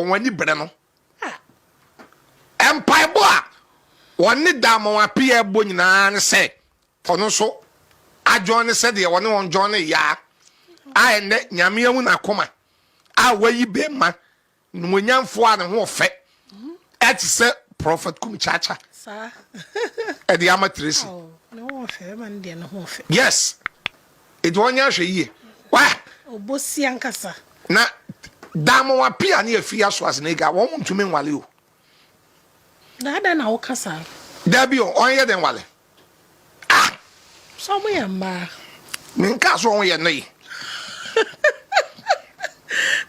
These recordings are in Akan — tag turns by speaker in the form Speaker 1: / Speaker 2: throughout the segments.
Speaker 1: Wɔn ani bere no. Mpaebɔ a wɔne Diamond Appiah bɔ nyinaa ne sɛ ɔno nso adwɔn ne sɛdeɛ wɔne wɔn dwɔn ne yaa a ɛnnɛ Nyame ahu n'akoma a wayi bɛmma Nimuonyamfoɔ a ne ho ɔfɛ ɛte sɛ Prophet Kum Chacha ɛde ama Tracy. Yes, nti wɔnyɛ ahwɛ yie. Wa.
Speaker 2: Obosi ankasa.
Speaker 1: Na Diamond Appiah ne Afia Schwarzenegger wɔn ntumi nwale o.
Speaker 2: Na adɛn na woka saa?
Speaker 1: Dabi o, ɔnyɛ dɛn nwale? Ah!
Speaker 2: Sɛ ɔmo yɛ mmaa.
Speaker 1: Menkaa sɛ ɔmo yɛ nnoe.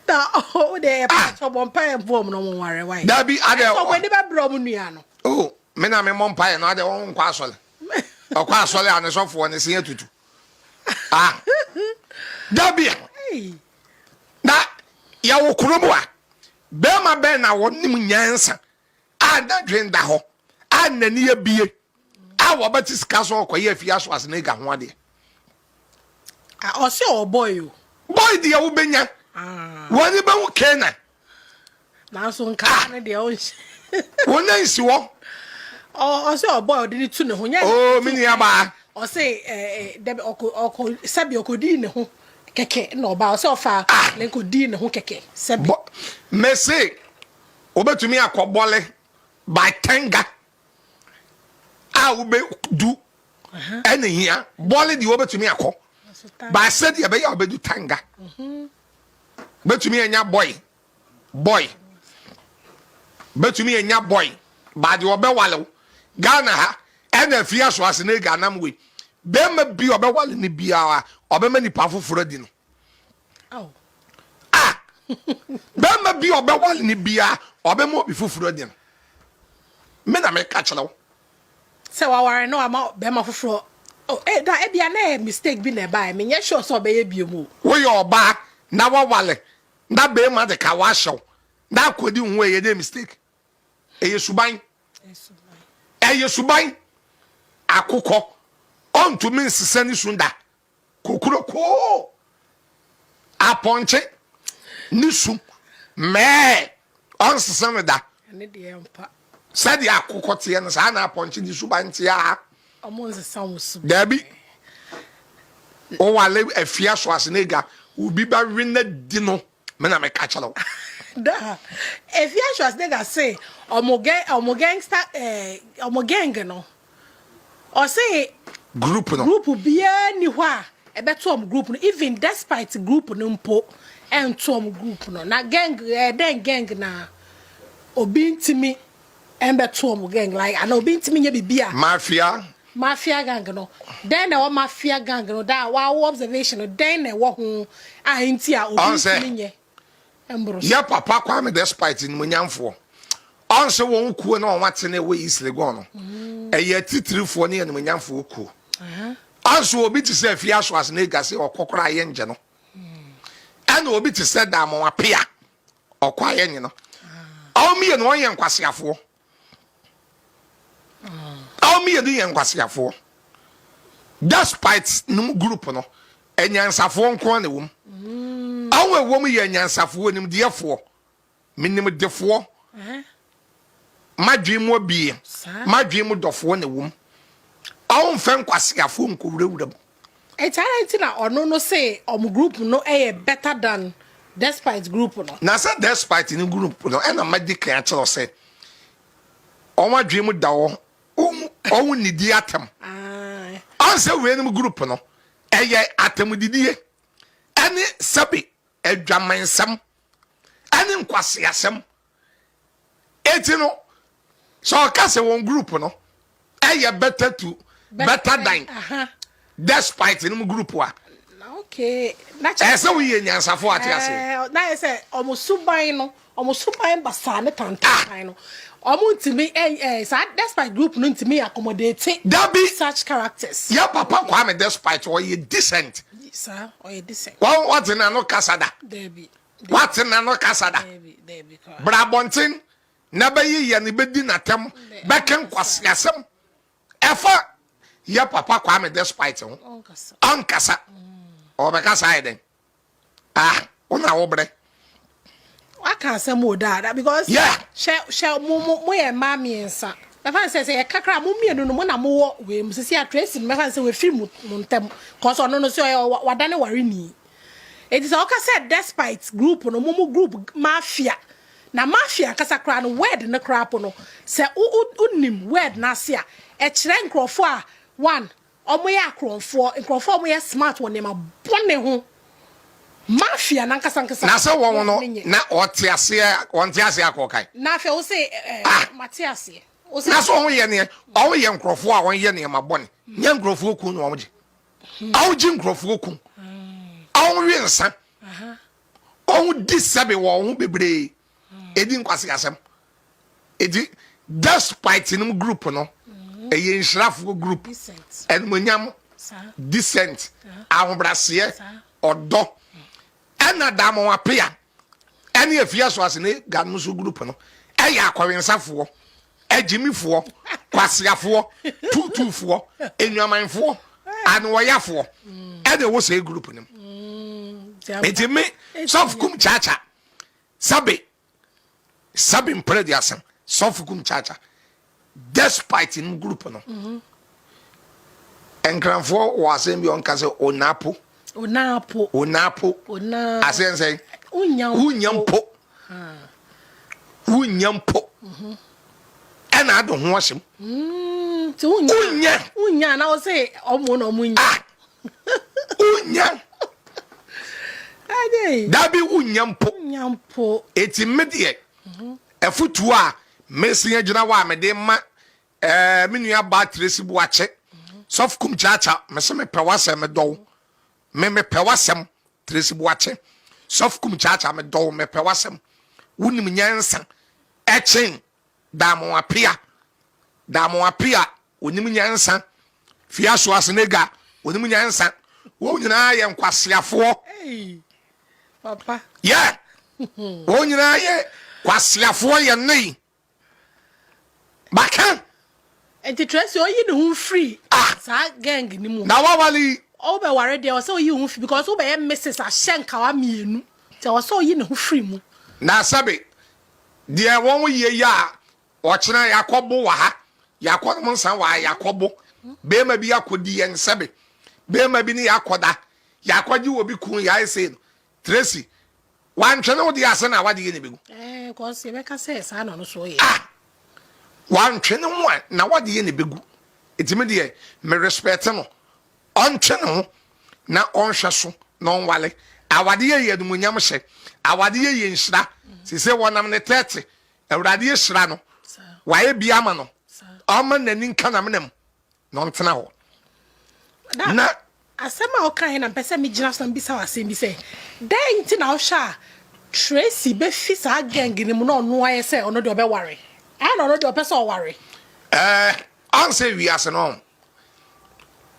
Speaker 2: Na o deɛ yɛ pa kyɛ bɔ mpaeɛ mpo ɔmo na ɔmo nware wae.
Speaker 1: Dabi adɛ.
Speaker 2: Ɛsɛ ɔmo ani bɛbrɛ ɔmo nua no.
Speaker 1: Oh, me na me mmɔ mpaeɛ no adɛ ɔmo nkɔ asɔre. Ɔkɔ asɔre a ne sɔfoɔ ne se atutu. Ah. Dabi. Na yɛwɔ kurom a bɛrima bɛn na wɔnim nyansa a n'adwene da hɔ a n'ani abie a wɔbɛte sika so ɔkɔyɛ afie aso ase na ega ho adeɛ.
Speaker 2: Ɔsɛ ɔwɔ boy o.
Speaker 1: Boy deɛ wobɛnya. Ah. Wɔn ani bɛhu Canaan.
Speaker 2: Nanso nkaa ah. no deɛ ɔnhyɛ.
Speaker 1: Wɔn nan si hɔ.
Speaker 2: Ɔsɛ ɔbɔ ɔde ne tu ne ho. Nyɛ
Speaker 1: oh, me nua baa.
Speaker 2: Ɔsɛ ɛɛ dɛbi ɔkɔ ɔkɔ sɛbi ɔkɔdii ne ho kɛkɛ na ɔbaa ɔsɛ ɔfa ah. ne nkɔdii ne ho kɛkɛ sɛbi.
Speaker 1: Mese wobɛtumi akɔ bɔle by tenga a wobɛdu ɛna hia bɔle deɛ wobɛtumi akɔ by sɛdeɛ ɛbɛyɛ a wobɛdu tanga bɛtumi anya boy boy bɛtumi anya boy ba deɛ ɔbɛwale wo Ghana ha ɛna afie aso ase na ega anam wei bɛrima bi ɔbɛwale ne biara ɔbɛma nipa foforɔ adi no Ah! Bɛrima bi a ɔbɛwale no biara, ɔbɛma obi foforɔ adi no. Me na meka kyerɛ wo.
Speaker 2: Sɛ waware no ama bɛrima foforɔ. Oh, eh, da ebia na ɛyɛ mistake bi na ɛbaeɛ. Menyɛ sure sɛ ɔbɛyɛ bio mu.
Speaker 1: Woyɛ ɔbaa na wawale na bɛrima de ka wahyɛ wo na akɔdi wo ho ɛyɛ dɛ mistake. Ɛyɛ suban. Ɛyɛ suban. Akokɔ ɔntumi nsesa ne su da. Kokurokoo, apɔnkye ne su mɛɛ ɔnsesa no da. Sɛdeɛ akokɔ teɛ no saa na apɔnkye ne suban teɛ a. Daabi. Wowale afia so ase na ega obi bɛwe na di no me na meka kyerɛ wo.
Speaker 2: Da. Efia Schwarzenegger se ɔmo gang ɔmo gangster eh ɔmo gang no Ɔse
Speaker 1: Group no.
Speaker 2: group biaa nni hɔ a ɛbɛto ɔmo group no even despite group no mpo ɛnto ɔmo group no na gang ɛyɛ dɛn gang na obi ntumi ɛmbɛto ɔmo gang like anaa obi ntumi nyɛ biribi a
Speaker 1: Mafia.
Speaker 2: Mafia gang no dɛn na ɛwɔ mafia gang no daa wawo observation no dɛn na ɛwɔ ho a nti a obi
Speaker 1: Ɔn sɛ
Speaker 2: ntumi nyɛ Ɛmboro so.
Speaker 1: Yɛ papa Kwame Despite animuonyamfoɔ. Ɔn sɛ wɔn kuo na wɔn ate na ɛwɔ East Legon no, ɛyɛ atitirifoɔ ne animuonyamfoɔ kuo. Ɔn sɛ obi te sɛ Afia Schwarzenegger sɛ ɔkɔ koraa yɛ ngye no. Ɛna obi te sɛ Diamond Appiah ɔkɔ a yɛ nye no. Ɔn mmienu wɔn yɛ nkwaseafoɔ. Wɔn mmienu yɛ nkwaseafoɔ. Despite no mu group no, anyansafoɔ nko ara na ɛwɔ mu. Wɔn a ɛwɔ mu yɛ anyansafoɔ, nimdeɛfoɔ, menimdefoɔ, madwene mu abie, madwene mu dɔfoɔ na ɛwɔ mu. Wɔn mfɛ nkwaseafoɔ nkɔwurawura mu.
Speaker 2: Enti adɛn nti na ɔno no se ɔmo group no yɛ better than Despite group no?
Speaker 1: Na sɛ Despite ne group no ɛna madi kan akyerɛ wo sɛ wɔn adwene mu da hɔ, wɔn nnidi atɛm. Ɔn sɛ weinom group no ɛyɛ atɛmdidie ɛne sɛbe adwamansɛm ɛne nkwaseasɛm. Eti no sɛ ɔka sɛ wɔn group no ɛyɛ better to better than despite no mu group a
Speaker 2: okay
Speaker 1: na kyerɛ ɛsɛ woyɛ nyansafo ate ase
Speaker 2: eh, na yɛ sɛ ɔmo suban no ɔmo suban basaa ne tantan no ɔmo ntumi ɛ ɛ saa despite group no ntumi accommodate
Speaker 1: dabi
Speaker 2: such characters
Speaker 1: yɛ papa Kwame despite ɔyɛ decent
Speaker 2: saa ɔyɛ decent
Speaker 1: wɔn wɔte n'ano kasa da
Speaker 2: dabi
Speaker 1: wɔte n'ano kasa da bra abɔnten na bɛyeyɛ no bɛdi n'atɛm bɛka nkwaseasɛm ɛfa yɛ papa Kwame despite ho ɔnkasa ɔbɛkasa ayɛ dɛn ah wo na wobrɛ.
Speaker 2: Waka asɛm o daa because
Speaker 1: Yeah.
Speaker 2: hyɛ hyɛ mo mo mo yɛ mmaa mmiɛnsa. Mɛfa no sɛ sɛ yɛka koraa mo mmienu no mo na mowɔ wei mu sisi a Tracy no mɛfa no sɛ wafiri mo mo ntam cause ɔno no sɛ ɔyɛ wadane wareni. Enti sɛ woka sɛ despite group no mo mo group mafia na mafia ankasa koraa no word no koraa po no sɛ wo wo wonim word no ase a ɛkyerɛ nkurɔfoɔ a one Wɔyɛ akorɔmfoɔ, nkurɔfoɔ a wɔyɛ smart wɔ nneɛma bɔne ho. Mafia no ankasa ankasa.
Speaker 1: Na sɛ wɔn no
Speaker 2: ne nyɛ.
Speaker 1: na ɔte aseɛ wɔnte aseɛ akɔ ɔkae.
Speaker 2: Na afei wo se eh,
Speaker 1: Ah!
Speaker 2: mate aseɛ. Wo se
Speaker 1: Na sɛ wɔn yɛ neɛ wɔn yɛ nkurɔfoɔ a wɔn yɛ nneɛma bɔne nyɛ nkurɔfoɔ kun na wɔn gye wɔn gye nkurɔfoɔ kun wɔn we nsa wɔn di sɛbe wɔn ho bebree edi nkwasi asɛm Eti despite nom group no ɛyɛ nhyirafoɔ group ɛnumonyam decent ahobraseɛ ɔdɔ ɛna Diamond Apea ɛne Afia Soase ne Ganom nso group no ɛyɛ akɔwensafoɔ agyimifoɔ kwaseafoɔ tuutuufoɔ enuamanfoɔ anoɔyafoɔ ɛna ɛwɔ sɛ group no mu eti me sɔfo kum kyaakya sabe Sabi mpere de asɛm sɔfo kum chacha despite no group no. Mm-hmm. Nkranfoɔ wɔ asɛm bi ɔnka sɛ onapo.
Speaker 2: Onapo.
Speaker 1: Onapo.
Speaker 2: Ona.
Speaker 1: Asɛm sɛ.
Speaker 2: Unya
Speaker 1: Unya mpo. Unya mpo. Mm-hmm. Ɛna ado ho asɛm.
Speaker 2: Mm, unya. Unya na ɔsɛ ɔmo na ɔmo nya.
Speaker 1: Ah. Wonya. Dabi wonya mpo. Eti me deɛ afutuo a mesin agyina hɔ a mede ma ɛɛ eh, me nua baa Tracy Boakye sɔfo kum kyaakya mese mepɛ w'asɛm medɔ wo me mepɛ w'asɛm Tracy Boakye sɔfo kum kyaakya medɔ wo mepɛ w'asɛm wonim nyansa ɛkyen Diamond Apia Diamond Apia Onim nyansa. Fia Schwarzenegger, onim nyansa. Wɔn nyinaa yɛ nkwaseafoɔ.
Speaker 2: Papa.
Speaker 1: Yeah. Wɔn nyinaa yɛ kwaseafoɔ yɛ nnei. Baka.
Speaker 2: Nti Tracy oyi ne ho mfiri
Speaker 1: ah.
Speaker 2: saa gang ni mu.
Speaker 1: Na wawale yi.
Speaker 2: Wobɛware deɛ ɔsɛ oyi ho fi because wobɛyɛ Mrs. ahyɛ nkawa mmienu. Nti ɔsɛ oyi ne ho firi mu.
Speaker 1: Na sɛbe deɛ wɔn yɛ yi a Ɔkyena yɛakɔ bo wɔ ha, yɛakɔ nom nsa wɔ ha, yɛakɔ bo. Bɛɛma bi akɔdi yɛn sɛbe. Bɛɛma bi ne yɛ akɔda. Yɛakɔgye obi kun, yɛayɛ sei no. Tracy, wantwene wo deɛ ase na w'adeɛ na ɛbɛgu.
Speaker 2: Ɛɛ, cause yɛbɛka sɛ saa na ɔno so ɔyɛ.
Speaker 1: Ah! Wantwene ho a, na w'adeɛ na ɛbɛgu. Nti me deɛ, me respect no. Ɔntwe ne ho na ɔnhwɛ so na ɔnwale. Awadeɛ yɛ animuonyam hyɛ. Awadeɛ yɛ nhyira. Seesei wɔnam ne tɛɛte Awurade ahyira no, wayɛ bi ama no, ɔmma n'ani nka n'amena mu na ɔntena hɔ.
Speaker 2: Na asɛm a wokae na mpɛ sɛ megyina so na mebisa wo asɛm bi sɛ, dɛn nti na wohwɛ a Tracy bɛfi saa gang no mu na ɔno ayɛ sɛ ɔno deɛ ɔbɛware? Ɛyɛ na ɔno deɛ ɔpɛ sɛ ɔware.
Speaker 1: Ɛɛ, ɔn sɛ wiase no,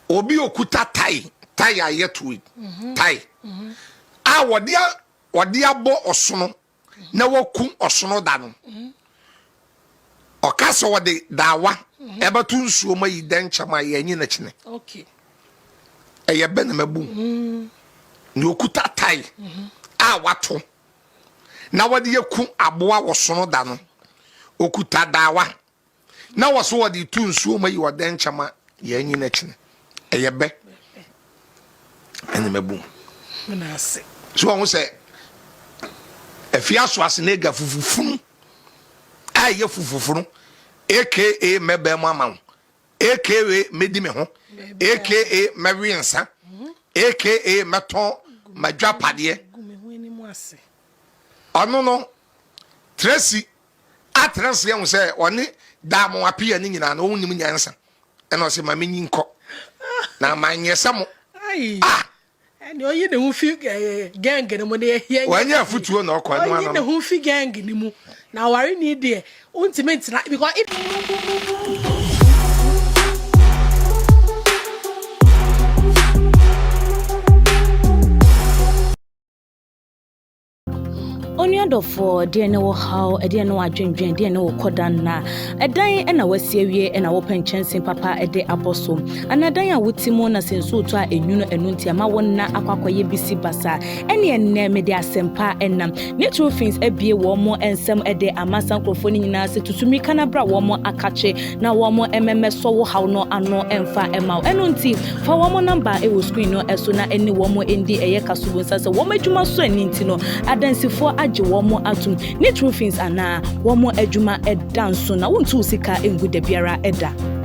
Speaker 1: obi okuta tae, tae a yɛto yi, mhm. tae, mhm. a wɔde wɔde abɔ ɔsono na wakum ɔsono da no ɔka sɛ ɔde daawa ɛbɛto nsuo ma yi dɛnkyɛm a yɛnyi n'akyini ɛyɛ bɛ na mabu mm. na okuta tae a wato na wɔde aku aboa wɔsono da no okuta daawa Na wɔ so wɔde tu nsuo ma yi ɔdɛ nkyɛm a yɛn nyi n'akyi no ɛyɛ bɛ ɛne mabu so wɔn sɛ afi aso ase na ega fufufunu a ɛyɛ fufufunu aka mɛbɛn mu ama wo aka mɛdi me ho aka mɛwe nsa aka mɛtɔn madwapadeɛ ɔno no Tracy Atena ase ahu sɛ ɔne Diamond Appiah no nyinaa no wɔn nim nyansa. Ɛna ɔsɛ ma menyi nkɔ. Na manyɛ sɛ mo.
Speaker 2: Ah! Ɛne ɔyi ne ho fi eh, gang no mu ne yɛ.
Speaker 1: Wɔnyɛ afutuo na ɔkɔ ɛno ano.
Speaker 2: Ɔyi ne ho fi gang no mu. Na aware ni deɛ wontumi ntena because if.
Speaker 3: Onua M'adɔfoɔ, ɛdeɛn ne wo haw, ɛdeɛn ne w'adwendwen, ɛdeɛn ne wo kɔda nna? Ɛdan na woasi awie na wopɛ nkyɛnse papa de abɔ so? Anaa dan a wote mu na sɛ nsuo tɔ a ɛnwunu ɛno nti ama wo nna akɔ akɔyɛ bisi basaa? Ɛneɛ nnɛ mede asɛmpa nam. Ne Trofins abue wɔn nsam de ama saa nkurɔfoɔ no nyinaa sɛ tutu mmirika na bra wɔn akakye na wɔn mmɛsɔ wo haw no ano mfa mma wo. Ɛno nti, fa wɔn namba wɔ screen no so na ɛne wɔn ndi ɛyɛ kasobonsa sɛ wɔn adwuma so ani nti no adansifoɔ agye wɔn atom. Ne Trofins anaa wɔn adwuma da nso na wontu wo sika ngu dabiara da.